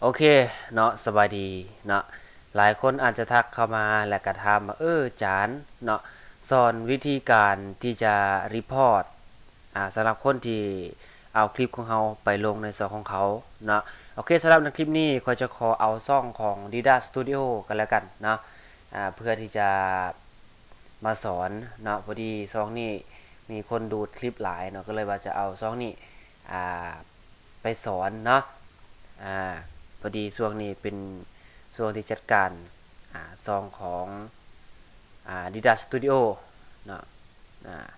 ໂອເຄເນາະ ສະບາຍດີເນາະ. ຫຼາຍຄົນອາດຈະທັກເຂົ້າມາ ແລະກະຖາມວ່າ ເອີ ຈານເນາະ ສອນວິທີການທີ່ຈະ report ອ່າ ສຳລັບຄົນທີ່ເອົາຄລິບຂອງເຮົາໄປລົງໃນຊ່ອງຂອງເຂົາເນາະ. ໂອເຄ ສຳລັບໃນຄລິບນີ້ ຂ້ອຍຈະຂໍເອົາຊ່ອງຂອງ Dida Studio ກັນແລ້ວກັນເນາະ ອ່າ ເພື່ອທີ່ຈະມາສອນເນາະ. ພໍດີຊ່ອງນີ້ມີຄົນດູດຄລິບຫຼາຍເນາະ ກໍເລີຍວ່າຈະເອົາຊ່ອງນີ້ ອ່າ ໄປສອນເນາະ. ອ່າ ພໍດີຊ່ວງນີ້ເປັນຊ່ວງທີ່ຈັດການ ອ່າ ຊ່ອງຂອງ ອ່າ Dida Studio ເນາະ. ອ່າ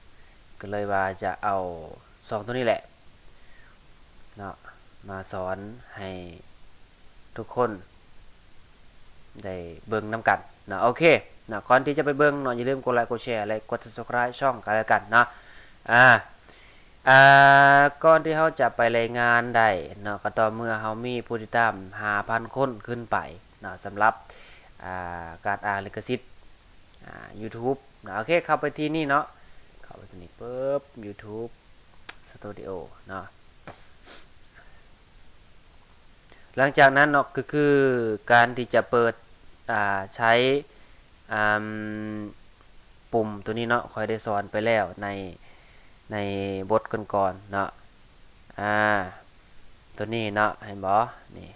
ກໍເລີຍວ່າຈະເອົາຊ່ອງໂຕນີ້ແຫຼະເນາະ ມາສອນໃຫ້ທຸກຄົນ ໄດ້ເບິ່ງນຳກັນເນາະ. ໂອເຄເນາະ ກ່ອນທີ່ຈະໄປເບິ່ງເນາະ ຢ່າລືມກົດໄລ ກົດແຊ ແລະ ກົດ Subscribe ຊ່ອງກັນແລ້ວກັນເນາະ. ອ່າ ອ່າ ກ່ອນທີ່ເຮົາຈະໄປລາຍງານໄດ້ເນາະ ກໍຕໍ່ເມື່ອເຮົາມີຜູ້ຕິດຕາມຫ້າພັນຄົນຂຶ້ນໄປເນາະ ສຳລັບ ອ່າ ການອ້າງລິຂະສິດ ອ່າ YouTube ເນາະ. ໂອເຄ ເຂົ້າໄປທີ່ນີ້ເນາະ ເຂົ້າໄປທີ່ນີ້ປຶບ YouTube Studio ເນາະ. ຫຼັງຈາກນັ້ນເນາະ ກໍຄືການທີ່ຈະເປີດ ອ່າ ໃຊ້ ອ່າ ປຸ່ມໂຕນີ້ເນາະ ຂ້ອຍໄດ້ສອນໄປແລ້ວໃນ ໃນບົດກ່ອນໆເນາະ. ອ່າ ໂຕນີ້ເນາະ ເຫັນບໍ່ ນີ້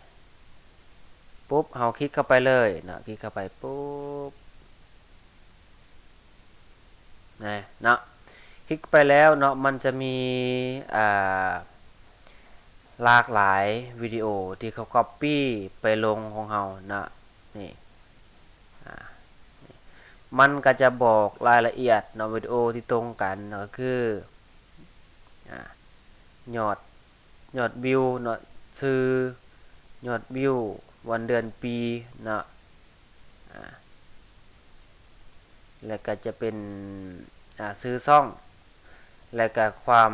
ປຸບ ເຮົາຄລິກເຂົ້າໄປເລີຍເນາະ ຄລິກເຂົ້າໄປປຸບ ນະເນາະ ຄລິກໄປແລ້ວເນາະ ມັນຈະມີ ອ່າ ຫຼາກຫຼາຍວິດີໂອທີ່ເຂົາກັອບປີ້ໄປລົງຂອງເຮົາເນາະ. ນີ້ ອ່າ ມັນກໍຈະບອກລາຍລະອຽດເນາະ ວິດີໂອທີ່ຕົງກັນເນາະ ກໍຄື ອ່າ ຍອດ ຍອດວິວເນາະ ຊື່ ຍອດວິວ ວັນເດືອນປີເນາະ ອ່າ ແລະກະຈະເປັນ ອ່າ ຊື່ຊ່ອງ ແລະກະຄວາມ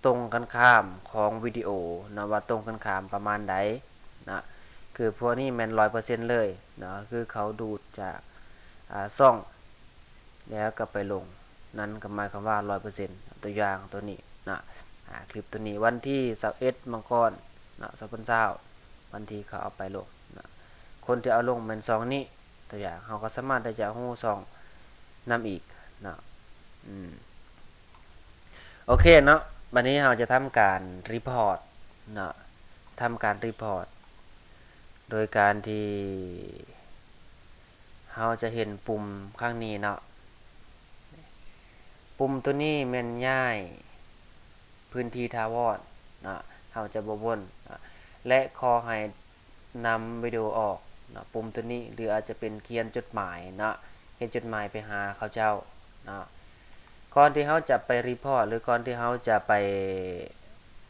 ຕົງກັນຂ້າມຂອງວິດີໂອເນາະ ວ່າຕົງກັນຂ້າມປະມານໃດເນາະ. ຄືພວກນີ້ແມ່ນຮ້ອຍເປີເຊັນເລີຍເນາະ ຄືເຂົາດູດຈາກ ອ່າ ຊ່ອງ ແລ້ວກໍໄປລົງ ນັ້ນກໍໝາຍຄວາມວ່າຮ້ອຍເປີເຊັນ. ຕົວຢ່າງຕົວນີ້ເນາະ ອ່າ ຄລິບຕົວນີ້ ວັນທີຊາວເອັດ ມັງກອນເນາະ ສອງພັນຊາວ ວັນທີ່ເຂົາເອົາໄປລົງເນາະ. ຄົນທີ່ເອົາລົງແມ່ນຊ່ອງນີ້ ຕົວຢ່າງ ເຮົາກໍສາມາດທີ່ຈະຮູ້ຊ່ອງນຳອີກເນາະ. ອືມ ໂອເຄເນາະ ບັດນີ້ເຮົາຈະທຳການ report ເນາະ ທຳການ report ໂດຍການທີ່ ເຮົາຈະເຫັນປຸ່ມຂ້າງນີ້ເນາະ ປຸ່ມໂຕນີ້ແມ່ນຍ້າຍພື້ນທີ່ຖາວອນເນາະ ເຮົາຈະບໍ່ວົນເນາະ ແລະ ຂໍໃຫ້ນຳວິດີໂອອອກເນາະ ປຸ່ມໂຕນີ້ ຫຼື ອາດຈະເປັນຂຽນຈົດໝາຍເນາະ ຂຽນຈົດໝາຍໄປຫາເຂົາເຈົ້າເນາະ. ກ່ອນທີ່ເຮົາຈະໄປ report ຫຼື ກ່ອນທີ່ເຮົາຈະໄປ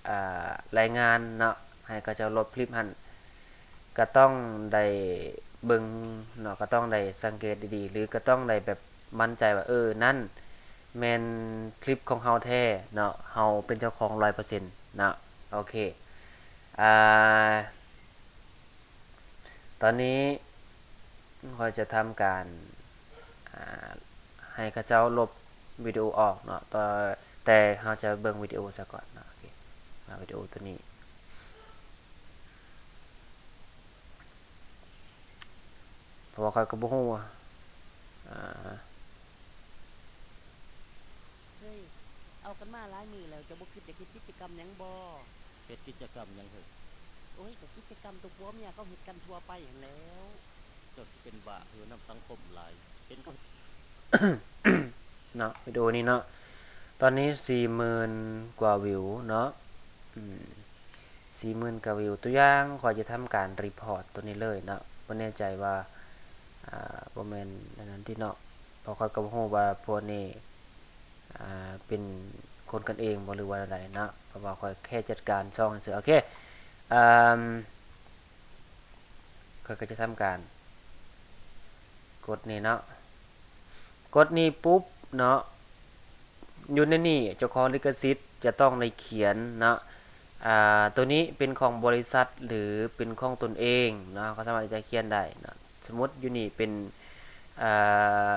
ອ່າ ລາຍງານເນາະ ໃຫ້ເຂົາເຈົ້າລົບຄລິບຫັ້ນ ກໍຕ້ອງໄດ້ເບິ່ງເນາະ ກໍຕ້ອງໄດ້ສັງເກດດີໆ ຫຼື ກໍຕ້ອງໄດ້ແບບໝັ້ນໃຈວ່າ ເອີ ນັ້ນແມ່ນຄລິບຂອງເຮົາແທ້ເນາະ ເຮົາເປັນເຈົ້າຂອງຮ້ອຍເປີເຊັນເນາະ. ໂອເຄ ອ່າ ຕອນນີ້ຂ້ອຍຈະທຳການ ອ່າ ໃຫ້ເຂົາເຈົ້າລົບວິດີໂອອອກເນາະ ແຕ່ ແຕ່ເຮົາຈະເບິ່ງວິດີໂອຊະກ່ອນເນາະ. ໂອເຄ ມາວິດີໂອໂຕນີ້ ເພາະວ່າຂ້ອຍກໍບໍ່ຮູ້ວ່າ ອ່າ ເຮີ້ຍ ເອົາກັນມາຫຼາຍມື້ແລ້ວ ເຈົ້າບໍ່ຄິດຢາກເຮັດກິດຈະກຳຫຍັງບໍ່? ເຮັດກິດຈະກຳຫຍັງເຮີ້ຍ? ໂອ້ຍ ກໍກິດຈະກຳຕົວຜົວເມຍເຂົາເຮັດກັນທົ່ວໄປຫັ້ນແຫຼ້ວ. ເຈົ້າຊິເປັນບ້າເຮີ້ຍ ນຳສັງຄົມຫຼາຍ ເຫັນເຂົາ ເນາະ ວິດີໂອນີ້ເນາະ ຕອນນີ້ສີ່ໝື່ນກວ່າວິວເນາະ ອືມ ສີ່ໝື່ນກວ່າວິວ. ຕົວຢ່າງ ຂ້ອຍຈະທຳການ report ຕົວນີ້ເລີຍເນາະ ບໍ່ແນ່ໃຈວ່າ ອ່າ ບໍ່ແມ່ນອັນນັ້ນຕິເນາະ ເພາະຂ້ອຍກໍບໍ່ຮູ້ວ່າພວກນີ້ ອ່າ ເປັນຄົນກັນເອງບໍ່ ຫຼືວ່າແນວໃດເນາະ ເພາະວ່າຂ້ອຍແຄ່ຈັດການຊ່ອງຊື່ໆ. ໂອເຄ ອ່າ ຂ້ອຍກໍຈະທຳການກົດນີ້ເນາະ ກົດນີ້ປຸບເນາະ ຢູ່ໃນນີ້ເຈົ້າຂອງລິຂະສິດຈະຕ້ອງໄດ້ຂຽນເນາະ ອ່າ ໂຕນີ້ເປັນຂອງບໍລິສັດ ຫຼື ເປັນຂອງຕົນເອງເນາະ ເຮົາກໍສາມາດທີ່ຈະຂຽນໄດ້ເນາະ. ສົມມຸດຢູ່ນີ້ເປັນ ອ່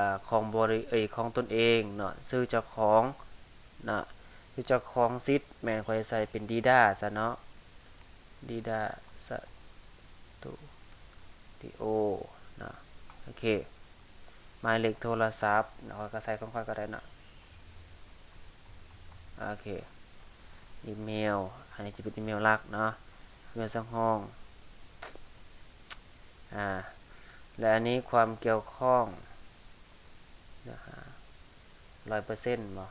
າ ຂອງບໍລິ ເອີຍ ຂອງຕົນເອງເນາະ ຊື່ເຈົ້າຂອງເນາະ ຊື່ເຈົ້າຂອງສິດ ແມ່ນຂ້ອຍໃສ່ເປັນ Dida ຊະເນາະ Dida ຊະ Studio ເນາະ. ໂອເຄ ໝາຍເລກໂທລະສັບເນາະ ຂ້ອຍກໍໃສ່ຂອງຂ້ອຍກໍໄດ້ເນາະ. ໂອເຄ ອີເມວ ອັນນີ້ຈະເປັນອີເມວຫຼັກເນາະ ອີເມວສຳຮອງ. ອາ ແລະ ອັນນີ້ຄວາມກ່ຽວຂ້ອງເນາະ ຮ້ອຍເປີເຊັນບໍ່?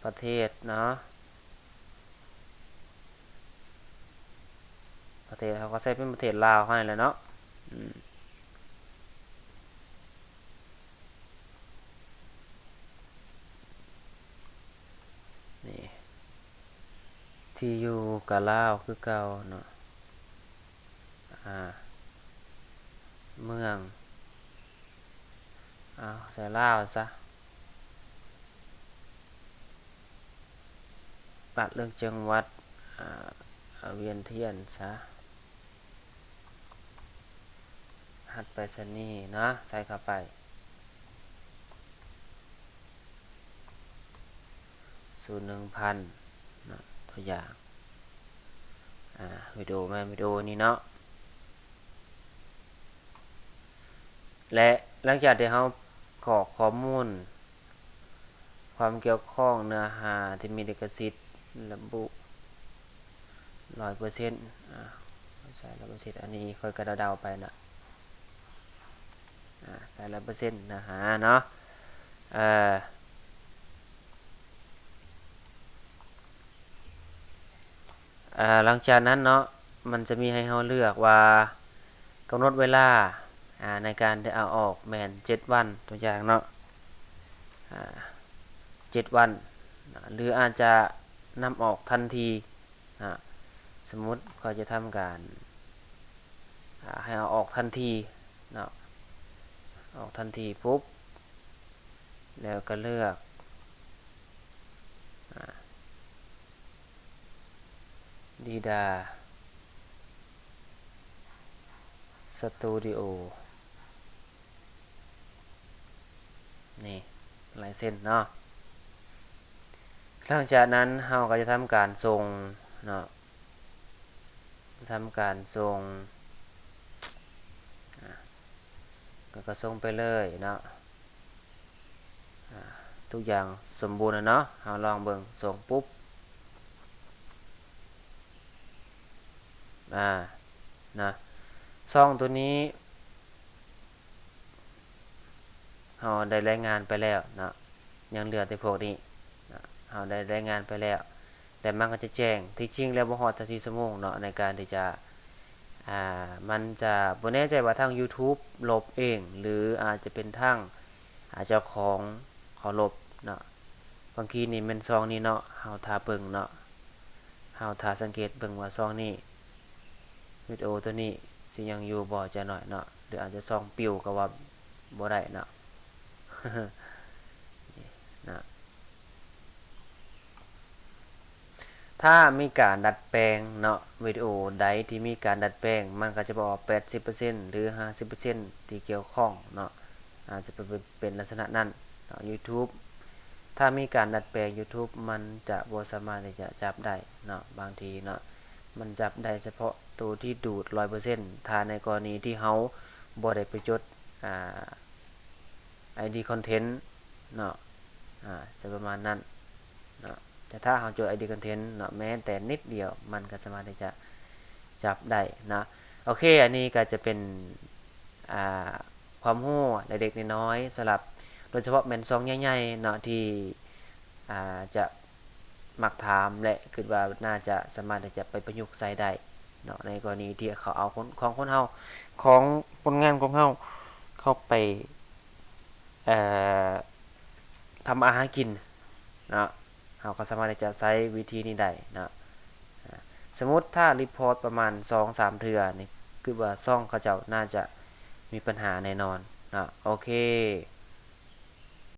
ປະເທດເນາະ ປະເທດເຮົາກໍໃສ່ເປັນປະເທດລາວເຮົານີ້ແຫຼະເນາະ. ອືມ ນີ້ ທີ່ຢູ່ກໍລາວຄືເກົ່າເນາະ. ອາ ເມືອງ ເອົາໃສ່ລາວຊະ. ລັດ ຫຼື ຈັງຫວັດ ອາ ວຽນທຽນຊະ. ລະຫັດໄປສະນີເນາະ ໃສ່ເຂົ້າໄປ ສູນ ໜຶ່ງພັນເນາະ ຕົວຢ່າງ. ອາ ວິດີໂອ ແມ່ນວິດີໂອນີ້ເນາະ. ແລະ ຫຼັງຈາກທີ່ເຮົາກອກຂໍ້ມູນ ຄວາມກ່ຽວຂ້ອງເນື້ອຫາທີ່ມີລິຂະສິດລະບຸ ຮ້ອຍເປີເຊັນ ອາ ໃສ່ ຮ້ອຍເປີເຊັນ ອັນນີ້ຂ້ອຍກໍເດົາໆໄປນະ. ອາ ໃສ່ ຮ້ອຍເປີເຊັນ ເນື້ອຫາເນາະ. ເອີ ອາ ຫຼັງຈາກນັ້ນເນາະ ມັນຈະມີໃຫ້ເຮົາເລືອກວ່າ ກຳນົດເວລາ ອາ ໃນການໄດ້ເອົາອອກແມ່ນເຈັດວັນ ຕົວຢ່າງເນາະ ອາ ເຈັດວັນ ຫຼື ອາດຈະນຳອອກທັນທີ ອາ ສົມມຸດຂ້ອຍຈະທຳການ ອາ ໃຫ້ເອົາອອກທັນທີເນາະ ອອກທັນທີປຸບ ແລ້ວກໍເລືອກ ອາ ດີດາ ສະຕູດິໂອ ນີ້ ລາຍເຊັນເນາະ. ຫຼັງຈາກນັ້ນເຮົາກໍຈະທຳການສົ່ງເນາະ ທຳການສົ່ງ ອາ ກໍ ກໍສົ່ງໄປເລີຍເນາະ. ອາ ທຸກຢ່າງສົມບູນແລ້ວເນາະ ເຮົາລອງເບິ່ງ ສົ່ງປຸບ ອາ ນະ ຊ່ອງໂຕນີ້ ເຮົາໄດ້ລາຍງານໄປແລ້ວເນາະ ຍັງເຫຼືອແຕ່ພວກນີ້ເນາະ ເຮົາໄດ້ລາຍງານໄປແລ້ວ ແຕ່ມັນກໍຈະແຈ້ງ ທີ່ຈິງແລ້ວບໍ່ຮອດຊາວສີ່ຊົ່ວໂມງເນາະ ໃນການທີ່ຈະ ອ່າ ມັນຈະບໍ່ແນ່ໃຈວ່າທາງ YouTube ລົບເອງ ຫຼື ອາດຈະເປັນທາງ ອາ ເຈົ້າຂອງເຂົາລົບເນາະ. ບາງທີນີ້ແມ່ນຊ່ອງນີ້ເນາະ ເຮົາຖ້າເບິ່ງເນາະ ເຮົາຖ້າສັງເກດເບິ່ງວ່າຊ່ອງນີ້ ວິດີໂອໂຕນີ້ຊິຍັງຢູ່ບໍ່ຈັກໜ້ອຍເນາະ ຫຼື ອາດຈະຊ່ອງປິວກໍວ່າບໍ່ໄດ້ເນາະ ນີ້ນະ. ຖ້າມີການດັດແປງເນາະ ວິດີໂອໃດທີ່ມີການດັດແປງ ມັນກໍຈະບອກແປດສິບເປີເຊັນ ຫຼື ຫ້າສິບເປີເຊັນ ທີ່ກ່ຽວຂ້ອງເນາະ ອາດຈະເປັນ ເປັນລັກສະນະນັ້ນເນາະ. YouTube ຖ້າມີການດັດແປງ YouTube ມັນຈະບໍ່ສາມາດທີ່ຈະຈັບໄດ້ເນາະ ບາງທີເນາະ ມັນຈັບໄດ້ສະເພາະໂຕທີ່ດູດຮ້ອຍເປີເຊັນ ຖ້າໃນກໍລະນີທີ່ເຮົາບໍ່ໄດ້ໄປຈົດ ອາ ໄອດີຄອນເທັນເນາະ ອາ ຈະປະມານນັ້ນເນາະ. ແຕ່ຖ້າເຮົາຈົດໄອດີຄອນເທັນເນາະ ແມ້ແຕ່ນິດດຽວ ມັນກໍສາມາດທີ່ຈະຈັບໄດ້ເນາະ. ໂອເຄ ອັນນີ້ກໍຈະເປັນ ອ່າ ຄວາມຮູ້ເລັກໆນ້ອຍໆ ສຳລັບ ໂດຍສະເພາະແມ່ນຊ່ອງໃຫຍ່ໆເນາະ ທີ່ ອ່າ ຈະມັກຖາມ ແລະ ຄິດວ່າໜ້າຈະສາມາດທີ່ຈະໄປປະຍຸກໃຊ້ໄດ້ເນາະ ໃນກໍລະນີທີ່ເຂົາເອົາຂອງ ຂອງຄົນເຮົາ ຂອງຜົນງານຂອງເຮົາເຂົ້າໄປ ເອີ ທຳມາຫາກິນເນາະ ເຮົາກໍສາມາດທີ່ຈະໃຊ້ວິທີນີ້ໄດ້ເນາະ. ອາ ສົມມຸດຖ້າຣີພອດປະມານສອງສາມເທື່ອນີ້ ຄິດວ່າຊ່ອງເຂົາເຈົ້າໜ້າຈະມີບັນຫາແນ່ນອນເນາະ. ໂອເຄ